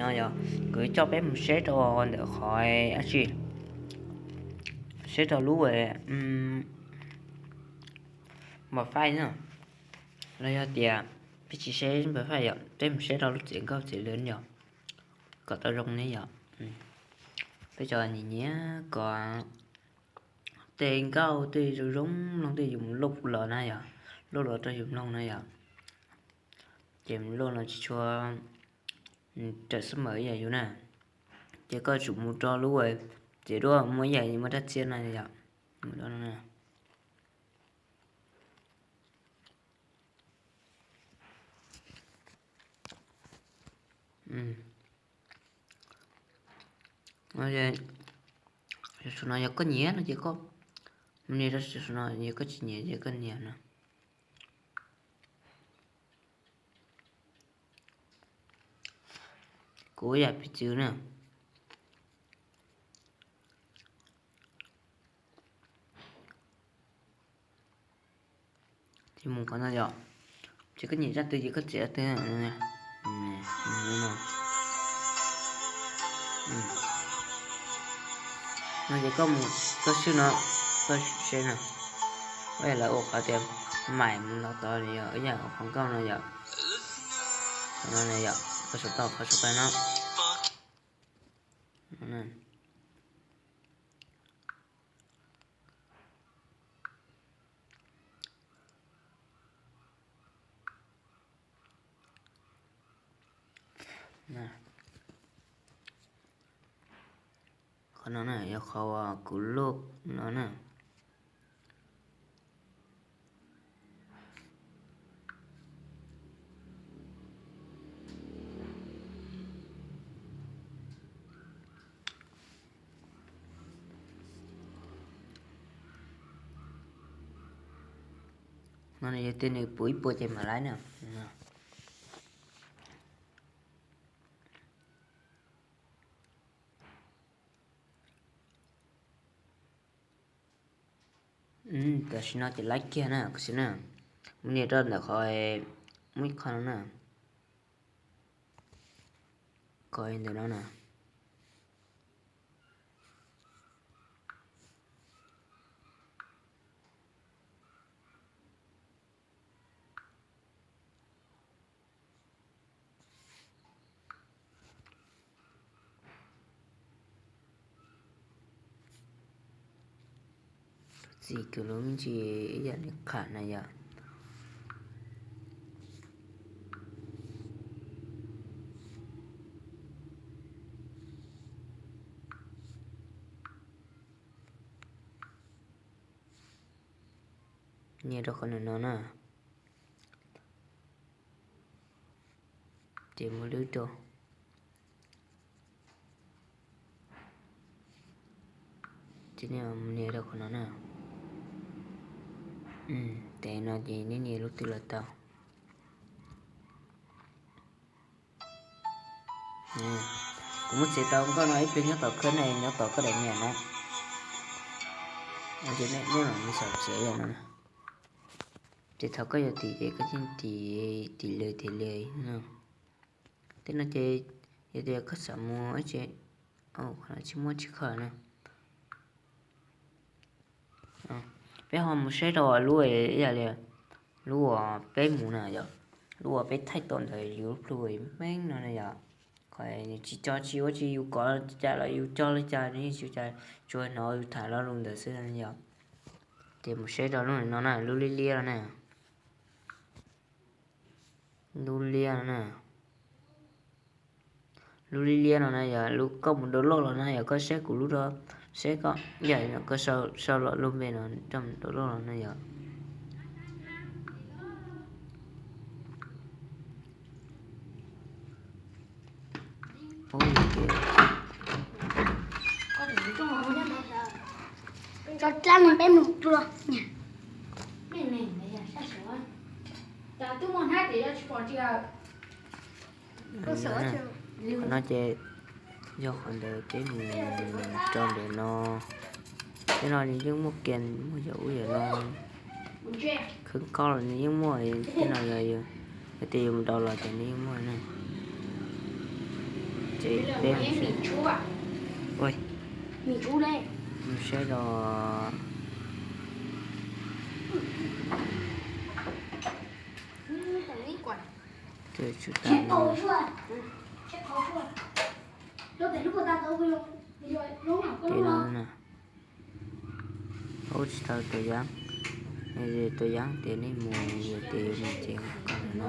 no yog kuv coj peb mus saib rau ntawm qhov dab tsi, saib rau lub npam faj na, los yog tias peb tsis saib npam faj yom, peb mus saib rau lub tsev nkauj tsev lwm yom, kom tau zoo ne yom. Peb cov nyiam nyiam kom tej nkauj tej zoo zoo mloog tej yus mus luaj los na yom, luaj los rau yus mloog na yom. Ces mus luaj los tsis tshua raws xab mawm ib yam yus na. Ces koj tsum mus rau lub tsev duab muaj ib yam muaj rab txiab no yom. Saum no yog koj nyiam no ces koj mus nias rau saum no, yog koj tsis nyiam ces koj nias no. Kuv yam piv txwv na. Ces mus qhov no yom, ces koj nyiam zaj twg ces koj txiav zaj twg. No ces koj mus koj swb no, koj saib no, ua yam lawv ua qhov tias mais mus los tod yom, ib yam qhov nkauj no yom. Qhov no yom, koj saum tau qhov saum tag no. Qhov no na yog qhov kuv luaj no na. No yog tias nws puv ib puas ces mam laib na. Tam sim no ces laib kiag na, mus nias rau ntawm qhov muaj ib qho no na, qhov ntawm no na. Txim kwv lub me ntsis ib yam li qham na yom. Nias rau qhov ntawm no na. Ces mus lwb rau. Ces nias rau qhov no na. Ces no ces neb nias lub twg los tau. Kuv muab txiav tau nkauj no ib pliag nyob tom khab na, nyob tom koj daim nias na. Ces nej muab no xav txiav yam no. Ces thaum koj yuav tim ces koj yeej tim, tim lwm tim lwm no. Tej no ces yog tias koj xav mus ces tsis muaj tsis kho na. Peb ho mus saib rau lub, yam li lub uas peb mus na yom, lub uas peb thaij tau ntawm yus lub plhu meeb no na yom. Qhov nws tsis tso tsis ua tsis yus kov li cas los yus tso li cas nws yeej tsis ua cas, tsuas hnov yus tham lo lus ntawd xwb yom. Ces mus saib rau lub no na, lub liab liab no na. Lub liab no na. Lub liab liab no na yog lub koj mus download los na, yog koj saib kuv lub rau, saib koj, yam no koj sau los lub npe no coj mus download los na yom. Qhov no ces yog qhov ntawd peb mus rau ntawm no. Tej no nws yeej muaj kiag, muaj yam ub yam no, khwb koj los nws yeej muaj, tej no yog, yog tias yus mus download los ces nws yeej muaj na. Peb mus saib, mus saib los tsuj tas no. Ces no na, ub tsis tau tua yeeb, tua yeeb tias nej mus yog tias yuav mus ces kom no,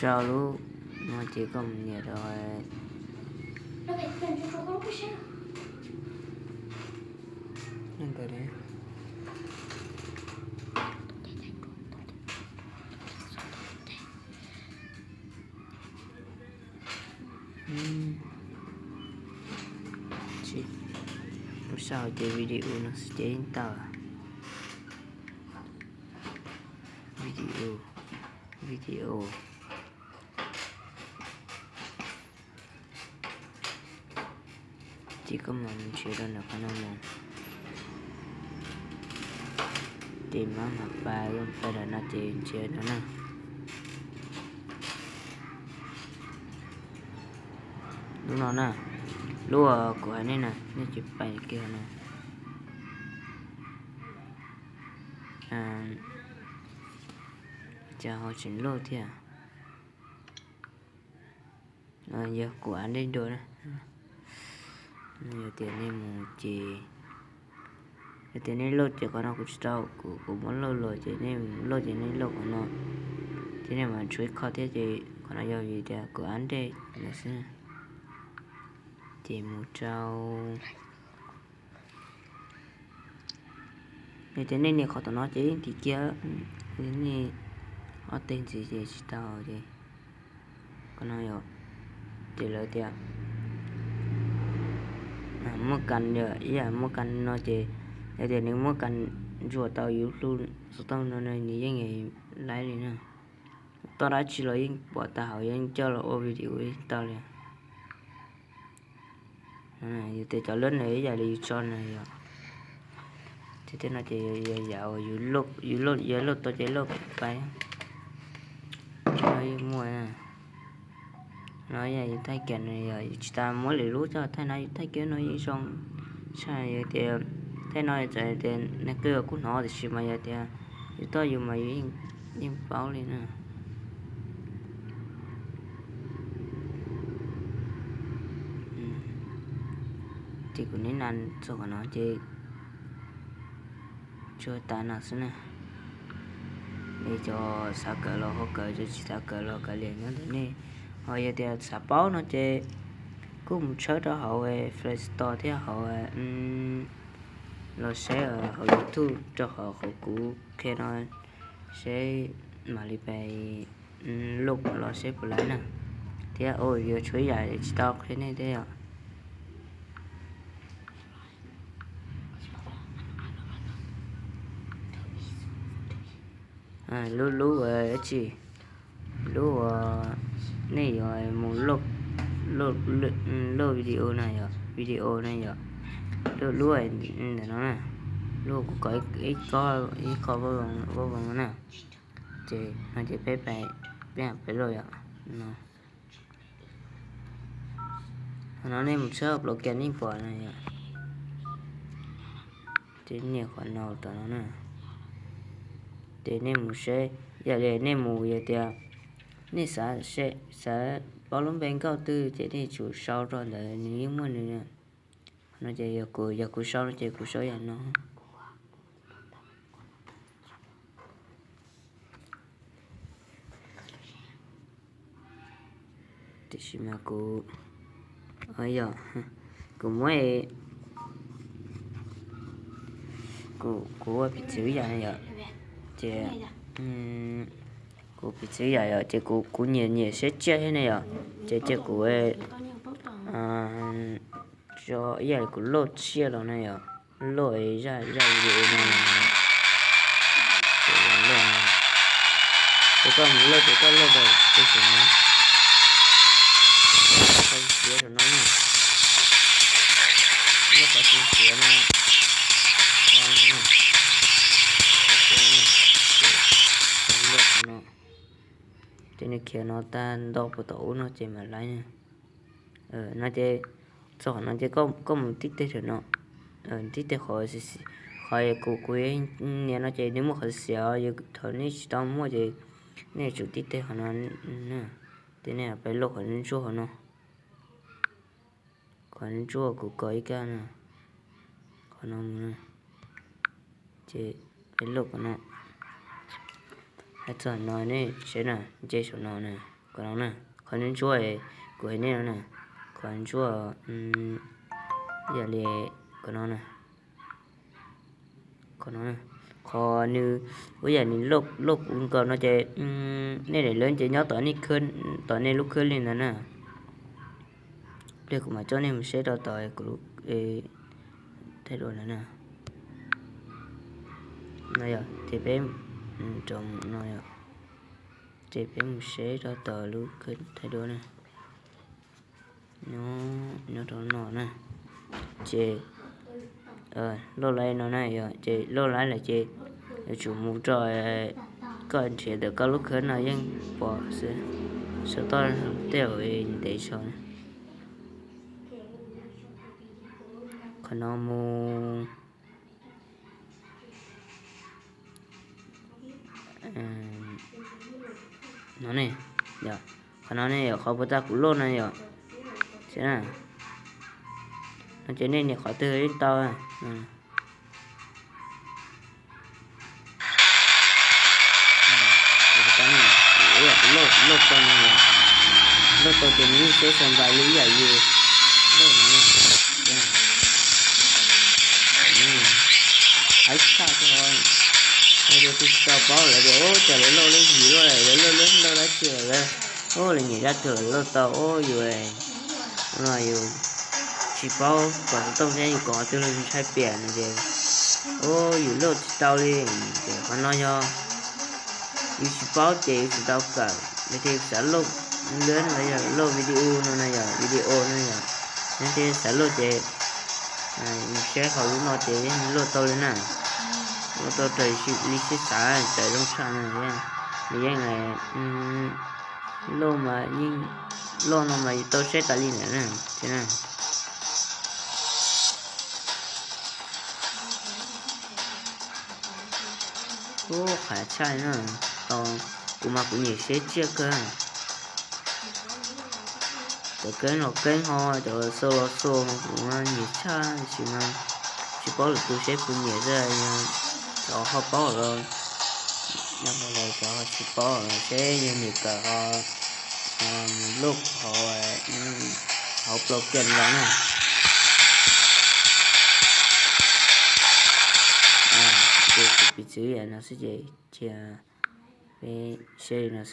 rau lub no ces koj mus nias rau ntawd. Lub sij hawm ces video no xwb ces yeej tau. Video, video. Ces koj mam mus nrhiav rau ntawm qhov no mus. Ces mam mam pais, pais ntawm no ces nrhiav no na. Lub no na, lub uas kuv hais nej na, nej tsis pais kiag no. Cas ho tsis load thiab? Yog kuv av dej dua na. Yog tias nej mus ces, yog tias nej load ces qhov no kuv tsis tau, kuv, kuv muab load los ces nej load ces nej load qhov no, ces nej mam tshuav ib qho thiab ces qhov no yog vim tias kuv av dej lawm xwb. Ces mus rau, yog tias nej nias qhov tom no ces yeej tim kiag, nej ob teg ntxiv ces tsis tau ces qhov no yog, ces lawv tias muaj kas, ib yam muaj kas no ces yog tias nws muaj kas ntsuas tau yus lub xov tooj no nws yeej laib li na. Toj dab tsi los yeej pom tag hauv, yeej coj los ua video yeej tau li. Yus tias cov lub nws ib yam li yus tso na yom. Ces tej no ces yog yam uas yus, yog load tau ces load pais. No yeej muaj, no yog yus thaij kiag no yog yus tsis tas muab lwm lub coj thaij no, yus thaij kiag no yeej zoo tshaj. Yog tias thaij no txawm tias neeg twg kuj hnov tiam sis mas yog tias yus toj yus mas yus yeej paub li na. Ces kuv niaj na txog qhov no ces tsuas tas no xwb na. Nej cov xav kawm los ho kawm, cov tsis xav kawm los kav liam nyob ntawm nej. Ho yog tias xav paub no ces kuj mus tshawb rau hauv Play Store thiab hauv, los saib hauv YouTube rau hauv qhov kuv qhia no, saib mam li pais load los saib puas laib na. Thiab yuav tshuav ib yam tsis tau qhia nej thiab yom. Lub, lub uas dab tsi, lub uas nej yuav mus load, load video na yom, video na yom. Lub, lub ntawm no na, lub kuv kom ib, ib qho voj voos no na. Ces no ces peb, peb pais load yom no. Qhov no nej mus tshawb plaub kiag nej pom no yom. Ces nias qhov no tom no na. Ces nej mus saib, yam li nej mus yog tias nej xav, xav paub lub npe nkauj twg ces nej tsum sau rau ntawd nws yeej muaj nws. Qhov no ces yog kuv, yog kuv sau no ces kuv sau yam no. Tiam sis mas kuv, yog, kuv muab, kuv ua piv txwv yam na yom, ces kuv piv txwv yam yom, ces kuv, kuv nyiam nyiam siab tsiaj thiab ne yom, ces cia kuv, ib yam li kuv load tsiaj los na yom, load zaj, zaj video no, ces koj mus load ces koj load rau peb saum no, qhov xim xiav saum no na, load qhov xim xiav no, qhov no, qhov xim no, ces Khiav no tag nto puas tom ub no ces mam laib na. No ces txog qhov no ces koj mus tib teg rau no, tib teg qhov, qhov kuv kuv nias no ces nws muaj qhov xiav, yog thaum nej tsis tau muaj ces nej tsum tib teg qhov no na. Ces nej peb load qhov ntsuab hauv no, qhov ntsuab kuv kos ib kab na, qhov no mus na, ces peb load qhov no. Hais txog no nej saib na, nce saum no na, qhov no na, qhov ntsuab kuv hais nej no na, qhov ntsuab, yam li qhov no na, qhov no, qhov nws ua yam nws load kuv nkaus no ces nej daim lawv ces nyob tom nej, tom nej lub khwb li ntawd na. Pliag kuv mam coj nej mus saib rau tom kuv thaij duab ntawd na. No yog ces peb rau no yog, ces peb mus saib rau tom lub khwb thaij duab na. Nyob rau no na, ces load laib no na yog, ces load laib lawm ces yuav tsum mus rau, koj nrhiav ntawm koj lub khwb no yeej pom xwb, saum toj tej uas ntev zog na. Qhov no mus no ne, yog qhov no ne yog qhov puas tag kuv load no yog, no ces nej nias qhov twg yeej tau. Kuv load, kuv load tau no, load tau ces nws yeej seb xav npais li ib yam yus load no. Haib tshaj, hais tias tus tsis tau paub lawv tias ub cas lawv load lub yim luaj, lawv load lub load dab tsi lawm, ub lawv nyiam zaj twg lawv load tau, ub yus no yus tsis paub kom xov tooj thiab yus kom qhov twg los yus ntshai piam no ces ub yus load tsis tau li. Ces qhov no yog yus tsis paub ces yus tsis tau kawm, yog tias xav load lawv los yog load video no na yog video no yog, yog tias xav load ces saib hauv lub no ces yeej load tau li na. Load tau raws li sib xav, tawm zoo tshaj no, nws yeej load mas yeej, load no mas yus tau saib tas li ntawd na. Ub qhov tshaj na, tau, kuv mas kuv nyiam seb tsiaj kawg. Cov keeb los keeb ho, cov xaus los xaus, kuv nyiam tshaj tab sis mas tsis paub lwm tus seb puas nyiam xwb, cov ho paub los, cov ho tsis paub los seb yog nyiam kawm ho, ho mus load hauv, hauv Play Store los na. Ces kuv piv txwv no xwb ces cia peb saib li no xwb.